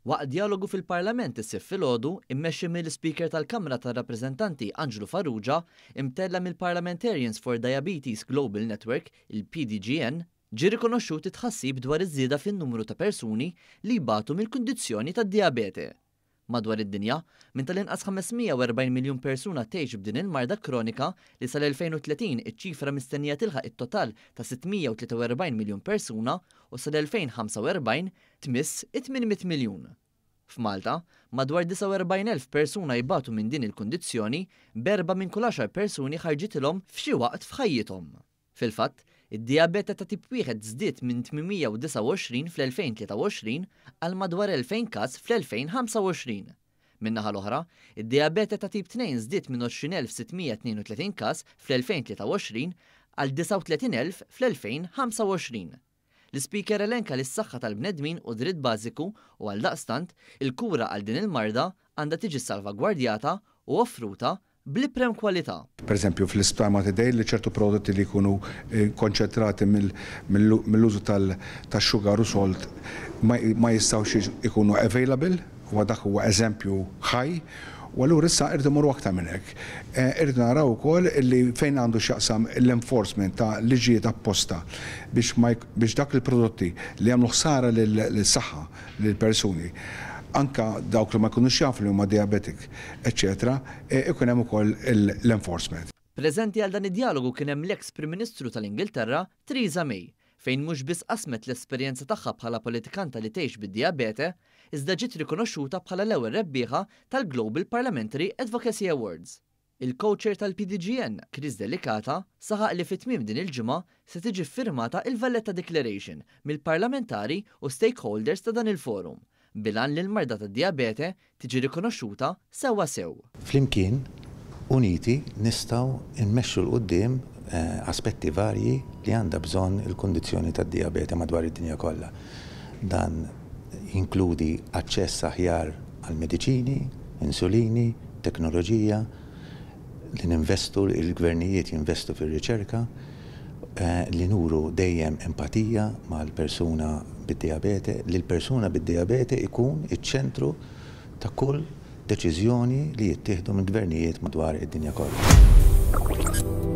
Waqt djalogu fil-Parlament is-Sibt filgħodu, immexxi mill-Ispeaker tal-Kamra tar-Rappreżentanti Anġlu Farrugia, imtella' mill-Parliamentarians for Diabetes Global Network, il-PDGN, ġie rikonoxxut it-tħassib dwar iż-żieda fin-numru ta' persuni li jbatu mill-kundizzjoni tad-dijabete. Madwar id-dinja, minn tal-inqas 540 miljun persuna tgħix b'din il-marda kronika li sal-2030 iċ-ċifra mistennija tilħaq it-total ta' 643 miljun persuna u sal-2045 tmiss it-800 miljun. F'Malta, madwar 49,000 persuna jbatu minn din il-kundizzjoni, b'erbgħa minn kull għaxar persuni ħarġitilhom f'xi waqt f'ħajjithom. Fil-fatt, id-dijabete ta' tip wieħed żdied minn 829 fl-2023 għal madwar 2,000 każ fl-2025. Min-naħa l-oħra, id-dijabete ta' tip tnejn żdied minn 20,632 każ fl-2023 għal 39,000 fl-2025. L-Ispeaker elenka li s-saħħa tal-bnedmin hu dritt bażiku u għaldaqstant, il-kura għal din il-marda għandha tiġi ssalvagwardjata u offruta bl-iprem kwalità. Per eżempju, fl-Isptar Mater Dei li ċertu prodotti li jkunu konċentrati mill-użu tax-sugar u salt ma jistgħux ikunu available, huwa dak huwa eżempju ħaj. U allura issa irridu mmorru aktar minn hekk. Irridu naraw ukoll li fejn għandu x'jaqsam l-enforcement ta' liġijiet apposta biex ma biex dak il-prodotti li jagħmlu ħsara lis-saħħa lill-persuni, anke dawk li ma jkunux jafu li huma diabetic, eċċetera, ikun hemm ukoll l-enforcement. Preżenti għal dan id-djalogu kien hemm l-eks Prim Ministru tal-Ingilterra, Theresa May, fejn mhux biss qasmet l-esperjenza tagħha bħala politikanta li tgħix bid-dijabete, iżda ġiet rikonoxxuta bħala l-ewwel rebbieħa tal-Global Parliamentary Advocacy Awards. Il-co-chair tal-PDGN, Chris Delicata, saħaq li fi tmiem din il-ġimgħa se tiġi ffirmata il-Valletta Declaration mill-parlamentari u stakeholders ta' dan il-forum, bil-għan li l-marda tad-dijabete tiġi rikonoxxuta sewwa sew. Flimkien, uniti, nistgħu nmexxu 'l quddiem aspetti varji li għandha bżonn il-kundizzjoni tad-dijabete madwar id-dinja kollha. Dan jinkludi aċċess aħjar għal mediċini, insulini, teknoloġija, li ninvestu, li l-gvernijiet jinvestu fir-riċerka, li nuru dejjem empatija mal-persuna bid-dijabete, li l-persuna bid-dijabete jkun iċ-ċentru ta' kull deċiżjoni li jittieħdu mill-gvernijiet madwar id-dinja kollha.